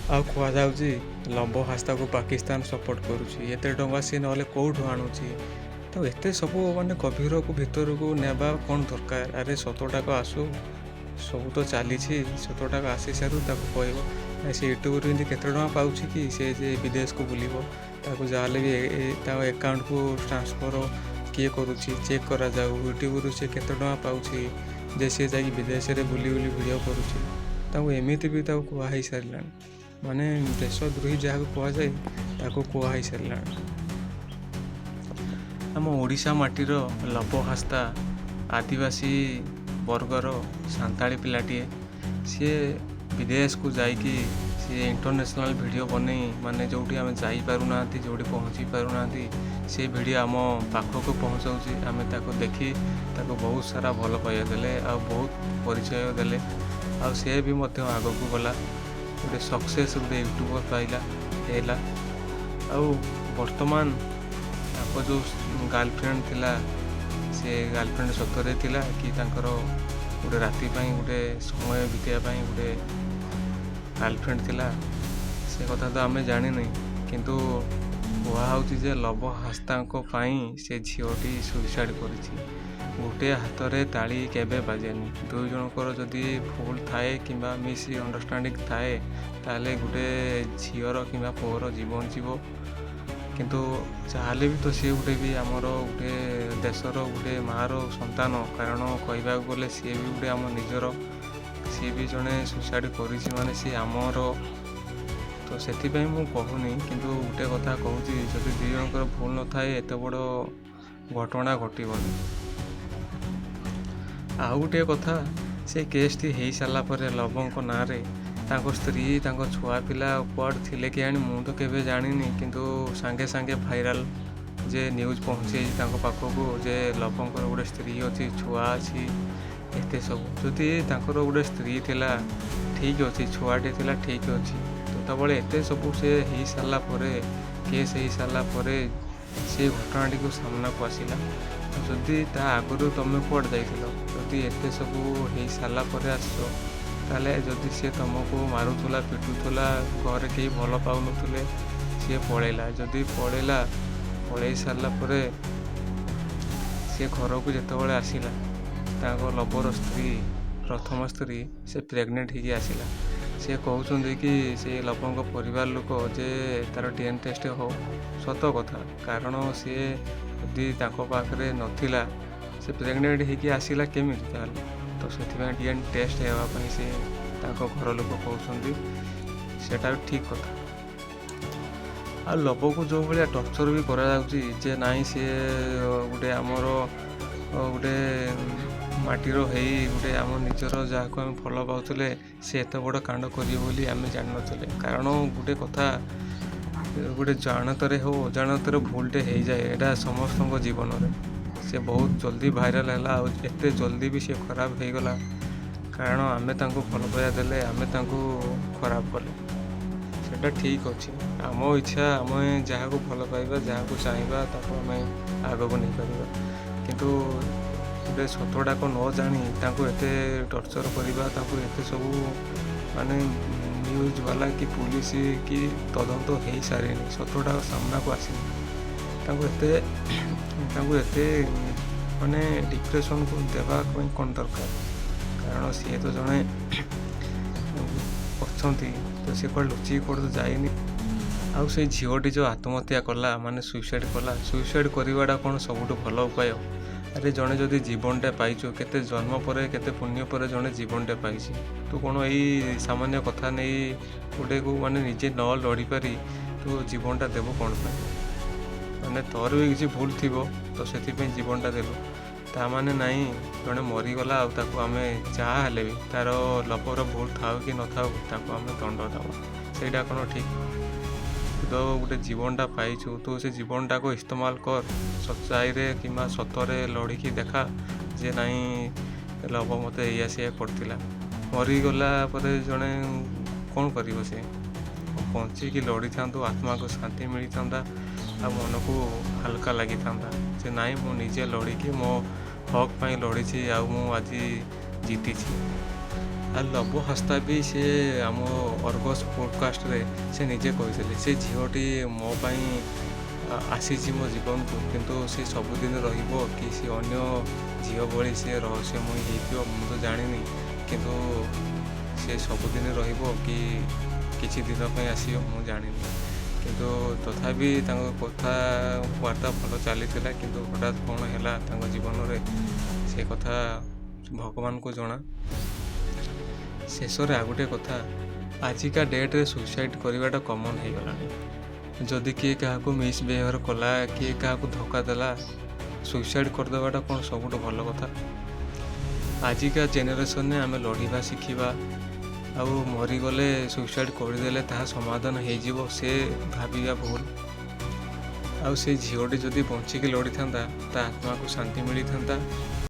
ଆଉ କୁହାଯାଉଛି ଲବ ହାଁସଦାକୁ ପାକିସ୍ତାନ ସପୋର୍ଟ କରୁଛି, ଏତେ ଟଙ୍କା ସିଏ ନହେଲେ କେଉଁଠୁ ଆଣୁଛି? ତ ଏତେ ସବୁ ମାନେ ଗଭୀରକୁ ଭିତରକୁ ନେବା କ'ଣ ଦରକାର? ଆରେ ସତଟାକ ଆସୁ, ସବୁ ତ ଚାଲିଛି, ସତଟାକ ଆସି ସାରୁ ତାକୁ କହିବ। ସେ ୟୁଟ୍ୟୁବରୁ ଏମିତି କେତେ ଟଙ୍କା ପାଉଛି କି ସେ ଯେ ବିଦେଶକୁ ବୁଲିବ? ତାକୁ ଯାହାହେଲେ ବି ତା ଆକାଉଣ୍ଟକୁ ଟ୍ରାନ୍ସଫର୍ କିଏ କରୁଛି, ଚେକ୍ କରାଯାଉ। ୟୁଟ୍ୟୁବରୁ ସେ କେତେ ଟଙ୍କା ପାଉଛି ଯେ ସିଏ ଯାଇକି ବିଦେଶରେ ବୁଲି ବୁଲି ଭିଡ଼ିଓ କରୁଛି? ତାକୁ ଏମିତି ବି ତାକୁ କୁହା ହେଇସାରିଲାଣି, ମାନେ ଦେଶଦ୍ରୋହୀ ଯାହାକୁ କୁହାଯାଏ, ତାକୁ କୁହା ହେଇସାରିଲାଣି। ଆମ ଓଡ଼ିଶା ମାଟିର ଲବ ହାଁସଦା, ଆଦିବାସୀ ବର୍ଗର ସାନ୍ତାଳୀ ପିଲାଟିଏ, ସିଏ ବିଦେଶକୁ ଯାଇକି ସିଏ ଇଣ୍ଟରନ୍ୟାସନାଲ୍ ଭିଡ଼ିଓ ବନେଇ, ମାନେ ଯେଉଁଠି ଆମେ ଯାଇପାରୁନାହାନ୍ତି, ଯେଉଁଠି ପହଞ୍ଚି ପାରୁନାହାନ୍ତି, ସେ ଭିଡ଼ିଓ ଆମ ପାଖକୁ ପହଞ୍ଚାଉଛି। ଆମେ ତାକୁ ଦେଖି ତାକୁ ବହୁତ ସାରା ଭଲ ପାଇବା ଦେଲେ ଆଉ ବହୁତ ପରିଚୟ ଦେଲେ। ଆଉ ସେ ବି ମଧ୍ୟ ଆଗକୁ ଗଲା, ଗୋଟେ ସକ୍ସେସ୍ ଗୋଟେ ୟୁଟ୍ୟୁବର୍ ପାଇଲା ହେଲା। ଆଉ ବର୍ତ୍ତମାନ ତାଙ୍କ ଯେଉଁ ଗାର୍ଲଫ୍ରେଣ୍ଡ ଥିଲା, ସେ ଗାର୍ଲଫ୍ରେଣ୍ଡ ସତରେ ଥିଲା କି ତାଙ୍କର ଗୋଟେ ରାତି ପାଇଁ, ଗୋଟେ ସମୟ ବିତେଇବା ପାଇଁ ଗୋଟେ ଗାର୍ଲଫ୍ରେଣ୍ଡ ଥିଲା, ସେ କଥା ତ ଆମେ ଜାଣିନି। କିନ୍ତୁ କୁହାହେଉଛି ଯେ ଲବ ହାଁସଦାଙ୍କ ପାଇଁ ସେ ଝିଅଟି ସୁଇସାଇଡ଼୍ କରିଛି। ଗୋଟିଏ ହାତରେ ତାଳି କେବେ ବାଜେନି। ଦୁଇ ଜଣଙ୍କର ଯଦି ଭୁଲ ଥାଏ କିମ୍ବା ମିସ୍ ଅଣ୍ଡରଷ୍ଟାଣ୍ଡିଂ ଥାଏ, ତାହେଲେ ଗୋଟେ ଝିଅର କିମ୍ବା ପୁଅର ଜୀବନ ଯିବ। କିନ୍ତୁ ଯାହାହେଲେ ବି ତ ସିଏ ଗୋଟେ ବି ଆମର ଗୋଟେ ଦେଶର ଗୋଟେ ମାଆର ସନ୍ତାନ। କାରଣ କହିବାକୁ ଗଲେ ସିଏ ବି ଗୋଟେ ଆମ ନିଜର। ସିଏ ବି ଜଣେ ସୁଇସାଇଡ଼୍ କରିଛି, ମାନେ ସିଏ ଆମର। ତ ସେଥିପାଇଁ ମୁଁ କହୁନି, କିନ୍ତୁ ଗୋଟେ କଥା କହୁଛି, ଯଦି ଦୁଇ ଜଣଙ୍କର ଭୁଲ ନଥାଏ, ଏତେ ବଡ଼ ଘଟଣା ଘଟିବନି। ଆଉ ଗୋଟିଏ କଥା, ସେ କେସ୍ଟି ହେଇସାରିଲା ପରେ ଲବଙ୍କ ନାଁରେ ତାଙ୍କ ସ୍ତ୍ରୀ, ତାଙ୍କ ଛୁଆ ପିଲା କୁଆଡ଼େ ଥିଲେ କେଜାଣି, ମୁଁ ତ କେବେ ଜାଣିନି। କିନ୍ତୁ ସାଙ୍ଗେ ସାଙ୍ଗେ ଭାଇରାଲ୍ ଯେ ନ୍ୟୁଜ୍ ପହଞ୍ଚିଯାଇଛି ତାଙ୍କ ପାଖକୁ ଯେ ଲବଙ୍କର ଗୋଟେ ସ୍ତ୍ରୀ ଅଛି, ଛୁଆ ଅଛି, ଏତେ ସବୁ। ଯଦି ତାଙ୍କର ଗୋଟେ ସ୍ତ୍ରୀ ଥିଲା, ଠିକ୍ ଅଛି, ଛୁଆଟେ ଥିଲା, ଠିକ୍ ଅଛି, ଯେତେବେଳେ ଏତେ ସବୁ ସେ ହେଇସାରିଲା ପରେ, କେସ୍ ହେଇସାରିଲା ପରେ ସେ ଘଟଣାଟିକୁ ସାମ୍ନାକୁ ଆସିଲା, ଯଦି ତା ଆଗରୁ ତୁମେ କୁଆଡ଼େ ଯାଇଥିଲ? ଯଦି ଏତେ ସବୁ ହେଇସାରିଲା ପରେ ଆସିଛ, ତାହେଲେ ଯଦି ସିଏ ତୁମକୁ ମାରୁଥିଲା, ପିଟୁଥିଲା, ଘରେ କେହି ଭଲ ପାଉନଥିଲେ, ସିଏ ପଳେଇଲା। ଯଦି ପଳେଇଲା, ପଳେଇ ସାରିଲା ପରେ ସିଏ ଘରକୁ ଯେତେବେଳେ ଆସିଲା, ତାଙ୍କ ଲବର ସ୍ତ୍ରୀ, ପ୍ରଥମ ସ୍ତ୍ରୀ, ସେ ପ୍ରେଗନେଣ୍ଟ ହେଇକି ଆସିଲା। ସେ କହୁଛନ୍ତି କି ସେ ଲବଙ୍କ ପରିବାର ଲୋକ ଯେ ତା'ର ଡିଏନ୍ଏ ଟେଷ୍ଟ ହଉ। ସତ କଥା, କାରଣ ସିଏ ଯଦି ତାଙ୍କ ପାଖରେ ନଥିଲା, ସେ ପ୍ରେଗନେଣ୍ଟ ହେଇକି ଆସିଲା କେମିତି ତାହେଲେ? ତ ସେଥିପାଇଁ ଡିଏନ୍ଏ ଟେଷ୍ଟ ହେବା ପାଇଁ ସେ ତାଙ୍କ ଘର ଲୋକ କହୁଛନ୍ତି, ସେଇଟା ବି ଠିକ୍ କଥା। ଆଉ ଲବକୁ ଯେଉଁ ଭଳିଆ ଟର୍ଚର୍ ବି କରାଯାଉଛି ଯେ ନାଇଁ, ସିଏ ଗୋଟେ ଆମର ଗୋଟେ ମାଟିର ହେଇ, ଗୋଟେ ଆମ ନିଜର, ଯାହାକୁ ଆମେ ଭଲ ପାଉଥିଲେ, ସେ ଏତେ ବଡ଼ କାଣ୍ଡ କରିବ ବୋଲି ଆମେ ଜାଣିନଥିଲେ। କାରଣ ଗୋଟେ କଥା, ଗୋଟେ ଜାଣତରେ ହଉ ଅଜାଣତରେ ଭୁଲଟେ ହେଇଯାଏ, ଏଇଟା ସମସ୍ତଙ୍କ ଜୀବନରେ। ସେ ବହୁତ ଜଲ୍ଦି ଭାଇରାଲ୍ ହେଲା ଆଉ ଏତେ ଜଲ୍ଦି ବି ସେ ଖରାପ ହେଇଗଲା, କାରଣ ଆମେ ତାଙ୍କୁ ଭଲ ପାଇବା ଦେଲେ, ଆମେ ତାଙ୍କୁ ଖରାପ କଲେ। ସେଇଟା ଠିକ୍ ଅଛି। ଆମ ଇଚ୍ଛା, ଆମେ ଯାହାକୁ ଭଲ ପାଇବା, ଯାହାକୁ ଚାହିଁବା, ତାକୁ ଆମେ ଆଗକୁ ନେଇପାରିବା। କିନ୍ତୁ ଗୋଟେ ସତଟାକୁ ନ ଜାଣି ତାଙ୍କୁ ଏତେ ଟର୍ଚର୍ କରିବା, ତାଙ୍କୁ ଏତେ ସବୁ ମାନେ ନ୍ୟୁଜ୍ ବାଲା କି ପୋଲିସ କି ତଦନ୍ତ ହେଇସାରିନି, ସତଟା ସାମ୍ନାକୁ ଆସିନି, ତାଙ୍କୁ ଏତେ ମାନେ ଡିପ୍ରେସନ୍କୁ ଦେବା ପାଇଁ କ'ଣ ଦରକାର? କାରଣ ସିଏ ତ ଜଣେ ଅଛନ୍ତି, ତ ସିଏ କୁଆଡ଼େ ଲୁଚିକି କୁଆଡ଼େ ତ ଯାଇନି। ଆଉ ସେଇ ଝିଅଟି ଯେଉଁ ଆତ୍ମହତ୍ୟା କଲା, ମାନେ ସୁଇସାଇଡ଼୍ କଲା, ସୁଇସାଇଡ଼୍ କରିବାଟା କ'ଣ ସବୁଠୁ ଭଲ ଉପାୟ? ଆରେ, ଜଣେ ଯଦି ଜୀବନଟା ପାଇଛୁ, କେତେ ଜନ୍ମ ପରେ, କେତେ ପୁଣ୍ୟ ପରେ ଜଣେ ଜୀବନଟା ପାଇଛି, ତୁ କ'ଣ ଏଇ ସାମାନ୍ୟ କଥା ନେଇ ଗୋଟେକୁ ମାନେ ନିଜେ ନ ଲଢ଼ିପାରି ତୁ ଜୀବନଟା ଦେବୁ କ'ଣ ପାଇଁ? ମାନେ ତୋର ବି କିଛି ଭୁଲ ଥିବ, ତ ସେଥିପାଇଁ ଜୀବନଟା ଦେଲୁ। ତା ମାନେ ନାହିଁ ଜଣେ ମରିଗଲା ଆଉ ତାକୁ ଆମେ ଯାହା ହେଲେ ବି, ତାର ଲବର ଭୁଲ ଥାଉ କି ନଥାଉ, ତାକୁ ଆମେ ଦଣ୍ଡ ଦେବା, ସେଇଟା କ'ଣ ଠିକ୍? ତୁ ତ ଗୋଟେ ଜୀବନଟା ପାଇଛୁ, ତୁ ସେ ଜୀବନଟାକୁ ଇସ୍ତେମାଲ କର ସଚ୍ଚାଇରେ କିମ୍ବା ସତରେ ଲଢ଼ିକି ଦେଖା ଯେ ନାଇଁ, ଲବ ମୋତେ ଏଇଆ ସେଇଆ କରିଥିଲା। ମରିଗଲା ପରେ ଜଣେ କ'ଣ କରିବ? ସେ ବଞ୍ଚିକି ଲଢ଼ିଥାନ୍ତୁ, ଆତ୍ମାକୁ ଶାନ୍ତି ମିଳିଥାନ୍ତା ଆଉ ମନକୁ ହାଲକା ଲାଗିଥାନ୍ତା ଯେ ନାଇଁ, ମୁଁ ନିଜେ ଲଢ଼ିକି ମୋ ହକ୍ ପାଇଁ ଲଢ଼ିଛି ଆଉ ମୁଁ ଆଜି ଜିତିଛି। ଆଉ ଲବ ହାଁସଦା ବି ସେ ଆମ ଅର୍ଗସ୍ ପଡ଼କାଷ୍ଟରେ ସେ ନିଜେ କହିଥିଲେ, ସେ ଝିଅଟି ମୋ ପାଇଁ ଆସିଛି ମୋ ଜୀବନକୁ, କିନ୍ତୁ ସେ ସବୁଦିନ ରହିବ କି ସେ ଅନ୍ୟ ଝିଅ ଭଳି ସେ ରହସ୍ୟମୟୀ ହେଇଥିବ ମୁଁ ତ ଜାଣିନି, କିନ୍ତୁ ସେ ସବୁଦିନ ରହିବ କି କିଛି ଦିନ ପାଇଁ ଆସିବ ମୁଁ ଜାଣିନି। କିନ୍ତୁ ତଥାପି ତାଙ୍କ କଥାବାର୍ତ୍ତା ଭଲ ଚାଲିଥିଲା, କିନ୍ତୁ ହଠାତ୍ କ'ଣ ହେଲା ତାଙ୍କ ଜୀବନରେ ସେ କଥା ଭଗବାନଙ୍କୁ ଜଣା। ଶେଷରେ ଆଉ ଗୋଟେ କଥା, ଆଜିକା ଡେଟ୍ରେ ସୁଇସାଇଡ଼୍ କରିବାଟା କମନ୍ ହେଇଗଲାଣି। ଯଦି କିଏ କାହାକୁ ମିସବିହେଭିଅର୍ କଲା, କିଏ କାହାକୁ ଧୋକା ଦେଲା, ସୁଇସାଇଡ଼୍ କରିଦେବାଟା କ'ଣ ସବୁଠୁ ଭଲ କଥା? ଆଜିକା ଜେନେରେସନ୍ରେ ଆମେ ଲଢ଼ିବା ଶିଖିବା, ଆଉ ମରିଗଲେ ସୁଇସାଇଡ଼୍ କରିଦେଲେ ତାହା ସମାଧାନ ହେଇଯିବ ସେ ଭାବିବା ଭୁଲ। ଆଉ ସେ ଝିଅଟି ଯଦି ବଞ୍ଚିକି ଲଢ଼ିଥାନ୍ତା, ତା ଆତ୍ମାକୁ ଶାନ୍ତି ମିଳିଥାନ୍ତା।